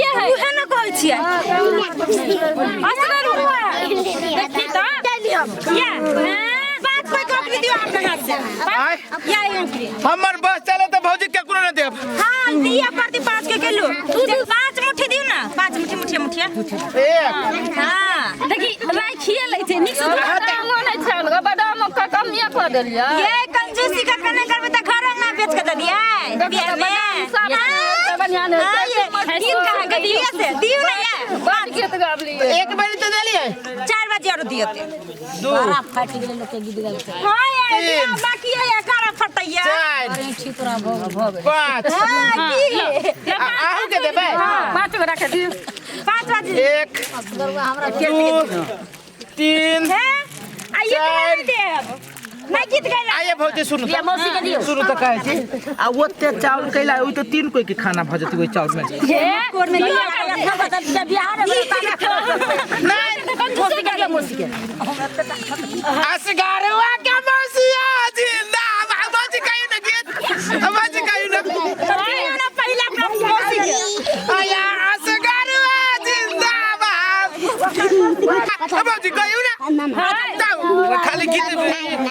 किया है उहे न कहै छियै असगर हुआ देखी त या पाँच कोई कपड़ी दियो अपना हाथ से आय या अंकरी हमर बस चले तऽ भौजी केकरो नहि देब हाँ दिया प्रति 5 के किलो तू 5 मुट्ठी दियो ना 5 मुट्ठी मुठिया मुठिया एक हाँ देखी राखिए लै छै नीक से बादामो नहि छल ग बादामो के कमिए कऽ देलियै ये कंजूसी का कने करबे त घर अंगना बेच के दे दिया बियाह में सब हाँ, बढ़िआँ नहि हाँ, ये तीन कहाँ के दियो से दियो ना ये बड गीत गाबलियै एक बेरी तऽ देलियै 4 बजे और दियो ते दू फाटि गेलै लोकके गीत गाबिते हाँ ये तीन। बाकी है ये गारा फटैया चारि तोरा भऽ गेल पाँच हाँ की अहूँ के देबै पाँच गोटा के दियौ 5 बजे एक दू तीन है आ ये चारि। नहीं देब नहीं गीत गाइला आइए भौजी सुनू या मौसी के दियौ सुनू तऽ कहै छी आ ओते चाउर कैला ओहि तऽ तीन कोई के खाना भऽ जेतै ओहि चाउर में मौसी के दियौ मौसी के असगरवा के मौसिया जिंदाबाद भौजी कहियो ना गीत भौजी कहियो ना दियो ना पहला अपना मौसी के आया असगरवा जिंदाबाद भौजी कहियो ना जाऊ, खाली गीत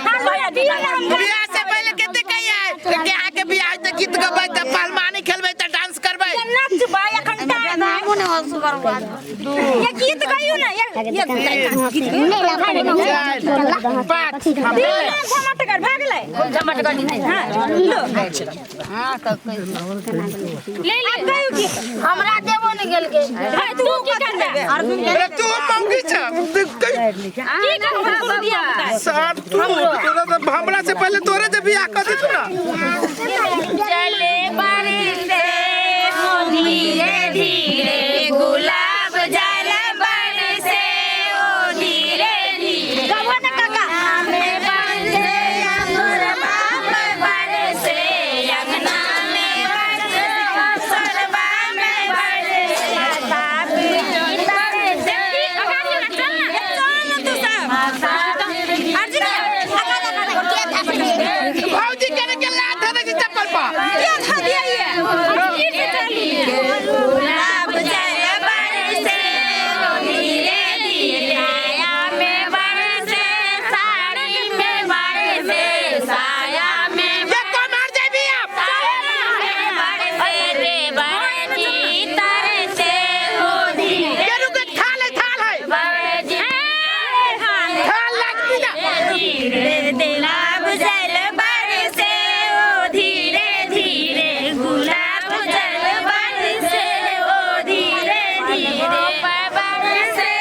हाँ भैया दियो ना हम बियाह से पहले कते कहिए के अहाँ के बियाह तऽ गीत गबै तऽ पहलवानी खेलबै तऽ डांस करबै नचबै एखन टाइम है ये गीत गाइयो ना ये ये गीत चारि पाँच दियो ना झमट कर भाग ले झमट कर दिनै हाँ लो हां तऽ ले ले अब गाइयो गीत हमरा देबो नहि गेलकै है तू की करबे अरे तू मौगी छ की करबे तू दिया बता सर तू तोरा तऽ हमरा से पहले तोरे जे बियाह कर देतू ना चले बरसे धीरे धीरे गुलाब जल बरसे ओ धीरे धीरे गबो ना काका में बरसे अंगुरवा में बरसे अंगना में बरसे फसलवा में बरसे देखी अगाड़ी ना चल ना चल ना तू सब अर्जुन भौजी के के लात धरे छी चप्पल पर क्या था दिया ये फिर से चली गुलाब जल बरसे ओ धीरे धीरे साया में बरसे साड़ी में बरसे साया में ये को मार जेबी आप साड़ी में बरसे रे बरजी तरसे ओ धीरे के रुके थाल है थाल है बरजी थाल लगती ना धीरे गुलाब जल बरसे ओ धीरे धीरे गुलाब जल बरसे ओ धीरे धीरे बरसे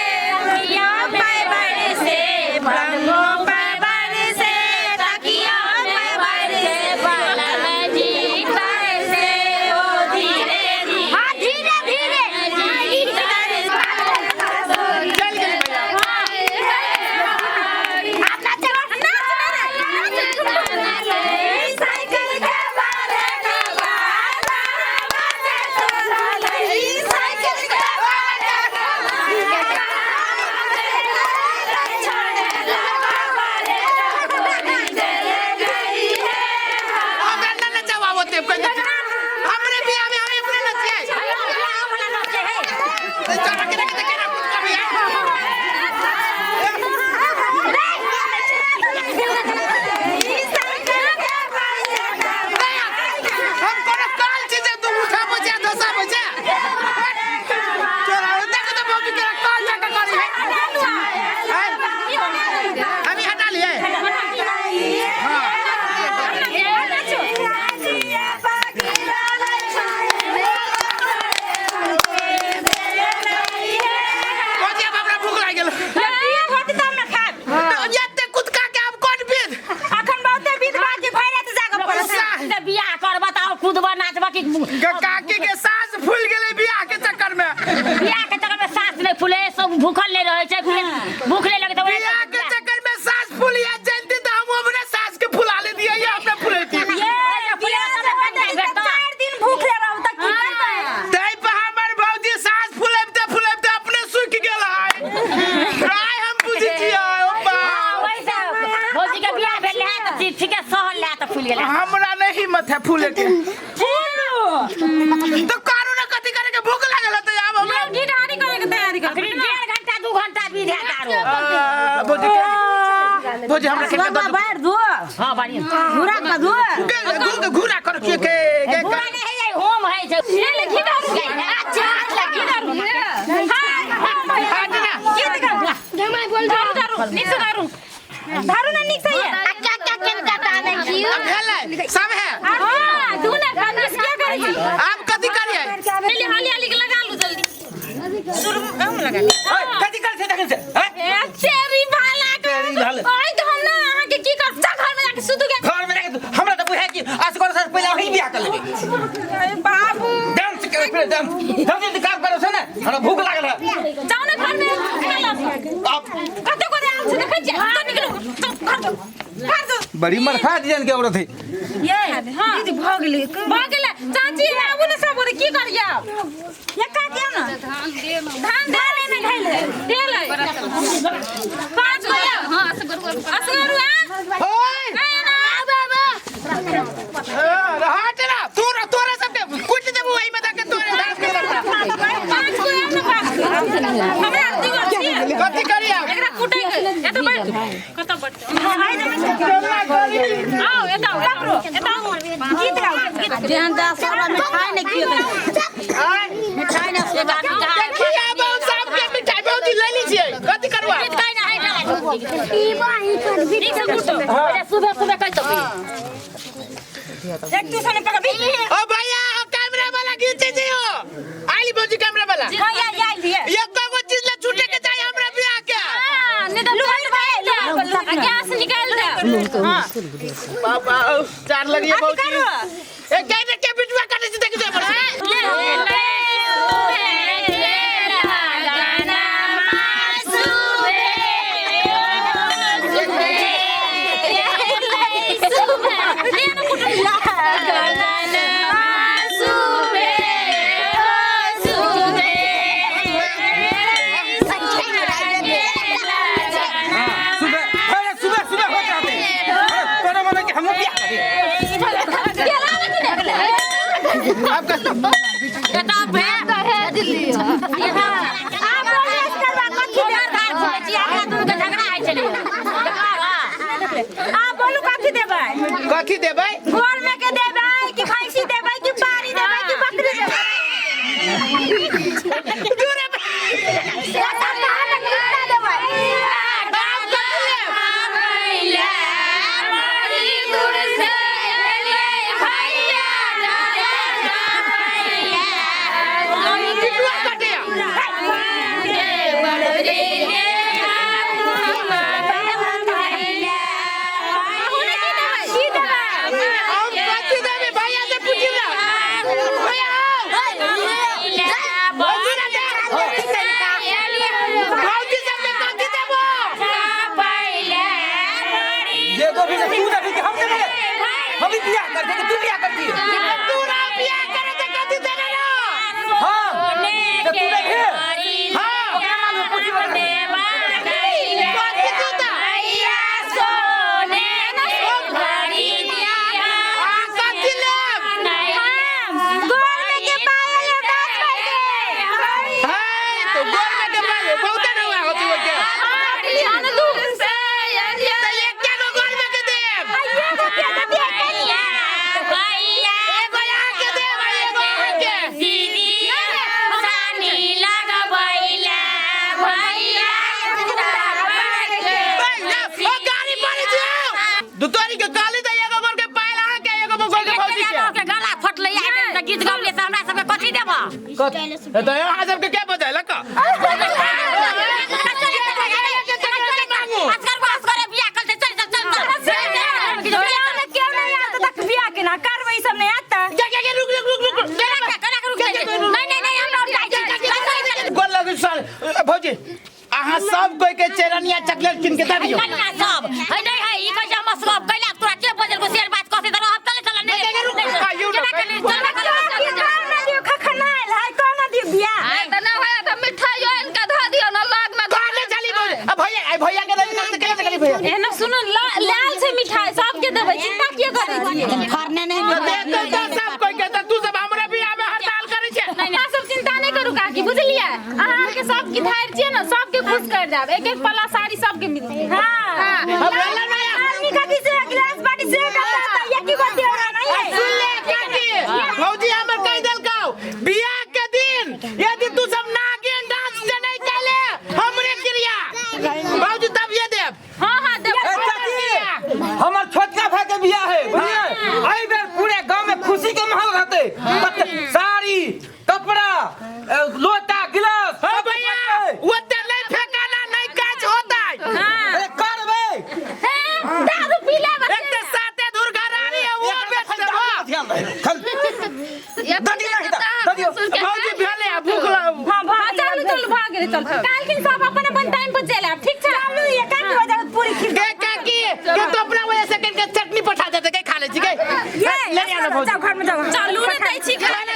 तकिया पे बरसे पलंगों पे बरसे तकिया पे बरसे पलंग जी बरसे ओ धीरे धीरे हाँ धीरे धीरे चल गेली भैया आप नाचे नाच ना साइकिल के बारे साइकिल के हमरा ना नचावा होते कोई हमरे बियाह में हम अपने नचिए चल के रख दे के रख कुत्ता भैया हम कोनो काल चीज तू उठा बजा धसा बजा चल देख तो भौजी के काल जाके करी है अभी हटा लिए भौजी अब हमरा भूख लागि गेल बियाह होती तब ना खाब एते कुदका के आब कोन विध अखन बहुते विध बाकी भरि रात जागऽ पड़त तऽ बियाह करबा तऽ कूदबा नाचबा कि काकी के सास फूल गेलै बियाह के चक्कर में बियाह के चक्कर में सास नहि फूले सब भूखल नहि रहै छै भूख नहि लगै तऽ बियाह के चक्कर में सास फूलिया जनती तऽ हम अपने सास के फुला ले दिए या अपने फुलेती ये बियाह जे होतै तऽ 4 दिन भूख रहू तऽ की करबै तै पर हमर भौजी सास फुलेबते फुलेबते अपने सूख गेल है राय हम बुझै छियै ओ बाप वैसे भौजी के बियाह भेल रहै तऽ ठीके सहल रहै तऽ फूलि गेलै हमरा नहीं हिम्मत है फूले के फूलू तो कारू ना कथी करे के भूख लागल है तो आ, भौजी के भौजी हमरा के बाबा बाहर दो हां बाड़ी घुरा का दो के घूरा कर के के के घूरा नहीं है होम है छै ले ले घी दारू के अच्छा घी दारू हां हट ना गीत गाओ बोल दारू दारू नीक से दारू दारू ना नीक से ये अच्छा अच्छा चिंता ताने की अब भेलै सब है हां तू ना गाना क्या करै छी आप कथी करिए ले हाली हाली के लगा लू जल्दी शुरू हम लगा ओए, कथी कर छै तखन से हैं? ए चेरी भाला के चेरी भाला। ओए तो हम ना अहाँ के की कर जा घर में जाके सुतू के घर में रह हमरा तऽ बुझाय कि असगर से पहिले अहीं बियाह कर लेबै बाबू डांस करे पहिले डांस जल्दी जल्दी काम करो से ने हमरा भूख लागल है जाओ ना घर में खा लो आप कते को आयल छै देखै छियै तो निकलू तो घर दो घर दो बड़ी मरखा डिजाइन के औरत है ये हां दीदी भ गेलै भ गेलै चाची आबू ने सब गोरे की करिया ये का के ना धान दे ना धान दे ले में धैल दे ले पांच गो हां असगर असगर आ ओए ए ना बाबा हट ना तोरा तोरा सबके कुट देबू ओहि में दके तोरे डांस कर पांच गो आउ ना पांच गो हमरा आर दू गो छियै कथी करिए एकरा कुटै के एत बैठ कत बैठ आओ एत आओ एत आओ गीत गाओ ध्यान दा सारा मिठाई नहीं कियो मिठाई ना सुगा देखिए अब हम सबके मिठाई भौजी ले लीजिए कथी करवा काई ना है नीक से कुटो सुबह सुबह कहि तो एक दूसरे ने पकड़ ओ भैया ओ कैमरा वाला घीचे जी हो आइली भौजी कैमरा वाला हां या या लिए एक गो चीज ले छूटे के चाहिए हमरा बियाह के हां नहीं तो लुहाई भाई गैस निकाल दे हां बाबा चार लगी भौजी ए के के बिटवा काटे छी देखि दे ले ले सुबह अरे सुबह सुबह हो जाते अरे तोरा मने कि हमहूँ बियाह करी आ बोलू कथी देबै कथी देबै गोर में के देबै कि खैसी देबै कि पारी देबै कि बकरी देबै दूरे कितना देबै आप कथी लेब बिटवा काटे की देबै हम कथी देबै भैया से पूछी ना भैया आओ भौजी ना दे भौजी सबके कथी देबो ये दो भी तू देखी कि हम देबे हम भी बियाह करते कि तू बियाह करती तू ना बियाह करे त कथी देबे ना हां तो तू देखे हां ओकरा मालूम पूछी बता कथी देता आ कथी लेब गोर में के पायल 10 पैसे हाय तो गोर में के पायल बहुते ना हुआ होती होके त एक गो गोर में के देब एगो यहाँ के देब आ एगो यहाँ के भैया ओ गाड़ी पर जाओ दू तोरी के काली त एगो गोर के पायल अहाँ के एगो गोर के भौजी के गला फटलै आ गीत गबले तऽ हमरा सबके कथी देबऽ त यहाँ सबके के बजाय लका असगर असगरे बियाह करतै चल चल चल चल क्यों नहीं आता तक बियाह के ना करबै ई सब नहीं आता के के के रुक रुक रुक रुक नहीं नहीं नहीं हमरा जाय गोर लगे साल भौजी अहाँ सब कोई के चेरनिया चॉकलेट किन के दे दियो कन्या सब है नहीं है ई कैसे हम सब कैला तोरा के बजल को शेर बात कहते त रहब चले चल नहीं की काम ना दियो खखनायल है कोना दियो बियाह त ना भैया त मिठाइयो इनका धऽ दियौ ना लग में काहे चली भौजी आ भैया आ भैया के दे के चली भैया एना सुन लाल छै मिठाई सबके देबै चिंता किए करै छियै फरने नहीं तो दे दे दे सब कोई के त तू सब हमरा बियाह में हड़ताल करै छै अहाँ सब चिंता नहि करू काकी बुझलियै अहाँ आरके सबके धारि छियै ने सबके खुश कर जाब। एक एक पल्ला साड़ी सबके मिलते। हां, हमरा लग आदमी का भी से गिलास बाटी से करता है, ये की बात हो रहा नहीं है। सुन ले काकी, भौजी हमर कह देलकौ बियाह के दिन यदि तू सब नागिन डांस जे नहीं कैले हमरे क्रिया भौजी तब ये देब। हाँ हाँ देब। ए चाची, हमर छोटका भाई के बियाह है, बुझलिए? एहि बेर पूरे गांव में खुशी के माहौल रहते। साड़ी, कपड़ा, लोटा, गिलास। हाँ भैया, ओते नहीं फेंकाना, नहीं काज होता है। अरे करबे। दारू पी ले बस। एक तो साते धुर घरानी है, वो बेच देबो। ध्यान रहे। खल। ददी नहीं दा, ददियो। भौजी भेले आ भूख लग। हाँ हाँ चलू चलू भाग गेलै चल। काल्हिखिन सब अपन अपन टाइम पर चलि आयब, ठीक छै? चलू ये काकी हो जाए पूरी खीर। के काकी के तो अपना वजह से कन के चटनी पठा देते के खा ले छी के। ये ले आना भौजी। जाओ घर में जाओ। चलू ने दै छी। खाना